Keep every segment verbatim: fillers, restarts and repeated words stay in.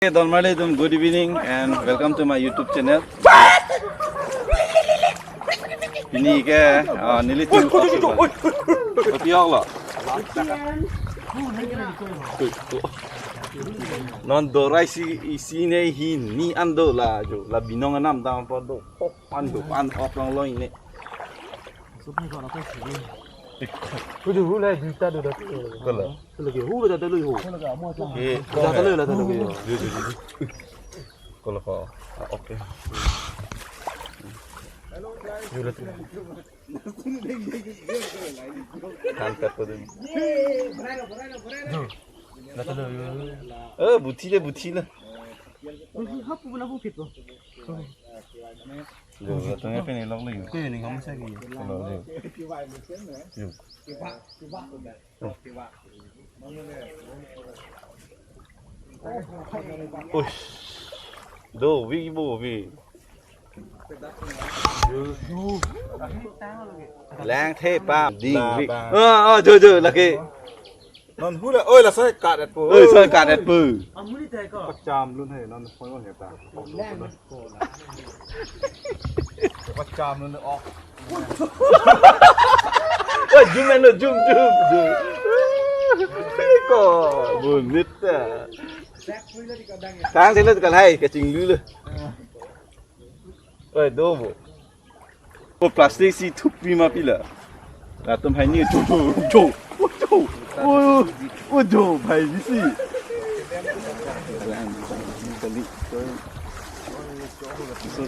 Hey, don marli atum, good evening and welcome to my YouTube channel. Pini ke, ah, neli team kok suba. Kopi ok lo. Non dorai si isi ne hini an do la jo, la binong anam dam pa do. An do, an ok long long ne. Huju hu le juta do da. Kolo. Lagi hu da da lo ho. Eh, da da lo la da lo yo. Yo, yo, yo, yo. Kolo ko. Ah, okay. Yo, la tu. Kan kat ko dun. Jo. La da lo yo. Eh, buthi le, buthi le. Hapu bula bu phit ko. Jo, la tu ne pen ilok le yo. Ko ni ngam sa ki. Kolo yo. Yo. Ush. Do, wi bo, wi. Lang the pa, ding, wi. Ah, ah, jo, jo, lake. Non hu la, oi, la soi kat et po. Oi, soi kat et po. Pacham lun he, non hoi hoi ta. Pacham lun ok. Oi, zoom en lo, zoom, zoom, zoom. Ko, bonit ta. Tang selo kalai, kachinglu lo. Oi, do bo. O plastic si thupi ma pila. Latum hai ni jo jo jo. O jo. O, o jo bhai ni si. So, so,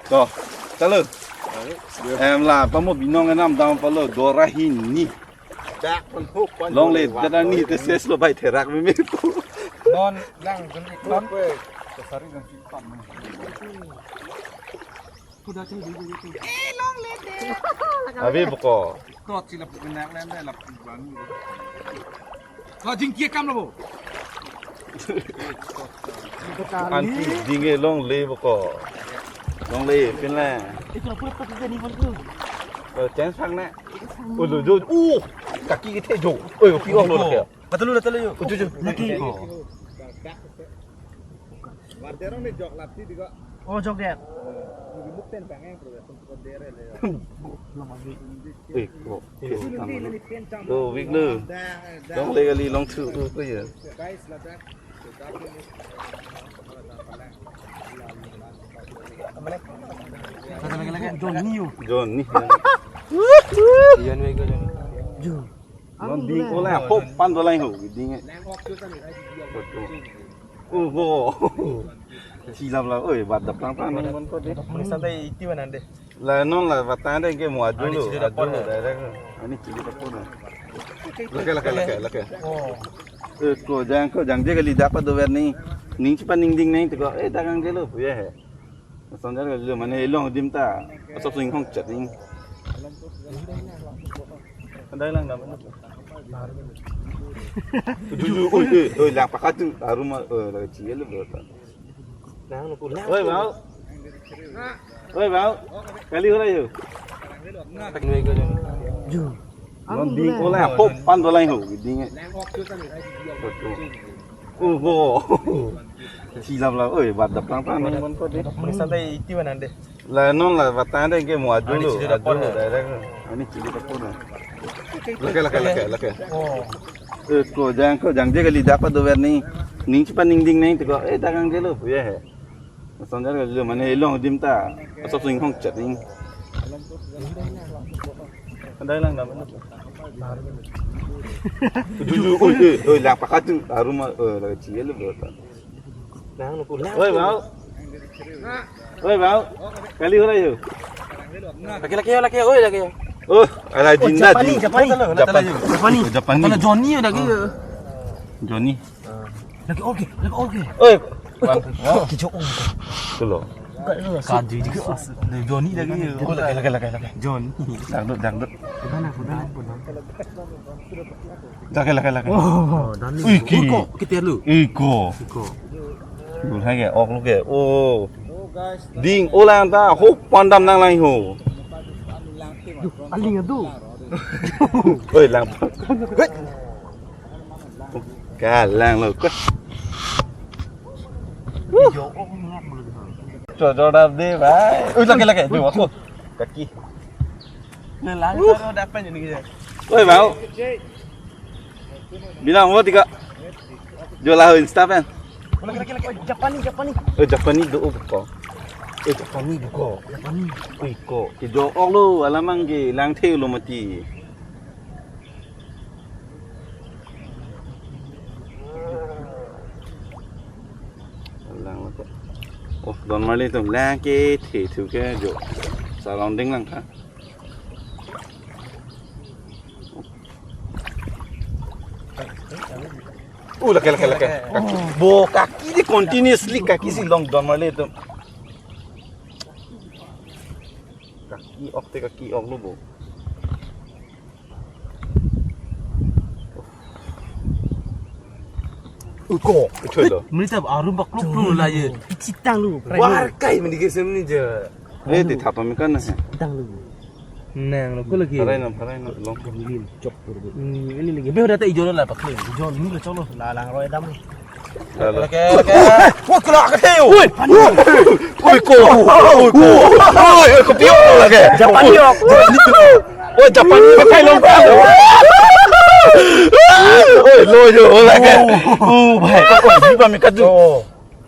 to, chalo. Em la, pamo binong enam dam palo dorai hini. Dak pun huk pun longle jole dada ni wak te ses lo bai therak meme. Non lang jun ik non. Sari dan si pan. Eh, longle de. Abi boko. Tot sila pukinak lende la pubani. Ka jingkia kam lo bo. Anti dinge longle boko. Longle pin le. Itu pura pura ke ni pun tu. Chance phang ne. Ulu jo. Uh, kaki kethe jo. Oi, pi ong lo ke. Katalu katalu yo. Uju ju. Lagi ko. Wartero ni jok lati di ko. Oh, jok dia. Di mukten bang yang pro ya, pun ko dere le. Eh, ko. Lo wik lo. Dong le kali long thu ko ya. Guys, la dak. Lagi lagi Johnny yo. Johnny. Iyan wek Johnny. Jo. Non ding ko la hop pan do lai ho ding. Ugo. Silam la, oi, bat dap tang tang non ko de. Mungkin sampai iti mana de. La non la batang de ke mo aju lo, aju lo direct. Ani chili ta pon. Lake lake lake lake. Oh. Eh, ko jang ko jang je kali dapat do ver ni. Ning chipa ning ding nai to ko. Eh, dagang je lo puya he. Sonjar kali lo mane ilong dim ta. Asap sing hong chat ning. Andai lang dam. Ju ju, oi, oi, oi, lang pakat tu, arum, oi, lagi chiyel lo berapa? Oi, bau. Oi, bau. Kali ho lai ho. Jo. Non ding ko la hop pan do lai ho, ding. Ugo. Silam la, oi, bat dap tang tang non ko de. Mungkin sampai iti mana de. La non la batang de ke mo aju lo, aju lo direct. Ani chili ta pon. Lake lake lake lake. Oh. Eh, ko jang ko jang je kali dapat do ver ni. Ning chipa ning ding nai to ko. Eh, dagang je lo puya he. Sonjar kali lo mane ilong dim ta. Asap sing hong chat ning. Andai lang dam. Ju ju, oi, oi, oi, lang pakat tu, arum, oi, lagi chiyel lo berapa? Oi, bau. Oi, bau. Kali ho lai ho. Laki laki laki, oi laki. Oh, ala jinda Japani, jin. Japani. Japani. Japani. Kata Johnny lagi. Johnny. Lagi oke, lagi oke. Oi. Kijo oke. Tulo. Kadi di Johnny lagi. Oh, laki laki laki laki. Johnny. Dangdut dangdut. Kuda na, kuda na, kuda. Lake lake lake. Oh, dan ni. Ui, ki. Iko, kita lu. Iko. Iko. Lu hai ke, ok lu ke. Oh. Ding, oh lang ta, ho pandam nang lang ho. Aling adu. Oi, lang. Kalang lo ko. Cho cho dap de bhai. Oi, lake lake. Tuh aku. Kaki. Nah, lang ko dapat ini. Oi, mau. Bilang mau tiga. Jual lah Insta pen. Lake lake lake. Japani Japani. Eh, Japani do ko. Eh, Japani do ko. Japani. Oi ko. Kejok lo alamang ke langthe lo mati. Lang lo ko. Oh, don marli atum lang kethe thu ke jo. Surrounding lang tha. Uh, lake lake lake. Kaki. Bo kaki di continuously kaki si long don marli atum. Kaki ok te kaki ok lo bo. Uko. Ichoi lo. Melitab arum bak kluk kluk la ye. Chitang lo. War kai meni ke sem ni je. Eh, di thapa mi kan na. Chitang lo. Nang lo ko lagi. Parai na, parai na, long. Ini chok tur. Hmm, ini lagi. Be udah tak ijo la pakai. Ijo ni lo chok lo. La lang roi dam. Lalo. Lake, lake. Wah, kelak ke yo. Woi, woi, ko, woi, ko. Woi, ko piok lake. Japani ok. Woi, Japani pakai long. Woi, lo yo lake. Oh, bhai. Woi, jiba mi kaju.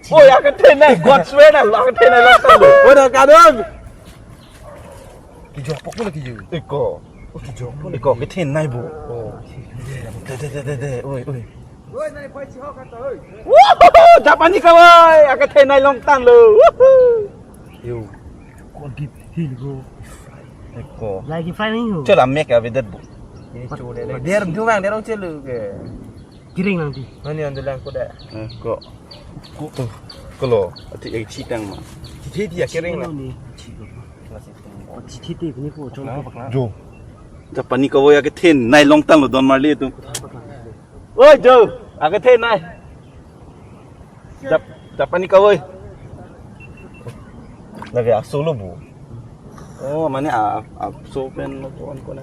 Woi, akethe nai, God swear na, akethe nai long tang lo. Woi, dah kadang. Kijok pok lagi kijok. Iko. Oh, kijok pok lagi. Iko, kethe nai bo. Oh. De, de, de, de, de. Oi, oi. Woohoo! Japani kawai, akethe nai long tang lo. Woohoo! Yo. Kon kip hil go. Iko. Lagi fry nai ho. Chola mek abedet bo. Ini chole le. Der duang der ong chelu ke. Kiring nang di. Mani andu lang ko da. Iko. Ko. Ko lo. Ati ai chitang ma. Chithe dia kiring na. Ni. Chithe te ni ko chong ko pakla. Jo. Japani kawai akethe nai long tang lo don marli atum. Oi jo, akethe nai. Jap, Japani kawai. Lagi aso lo bo. Oh, mane a, a so pen lo kon kon.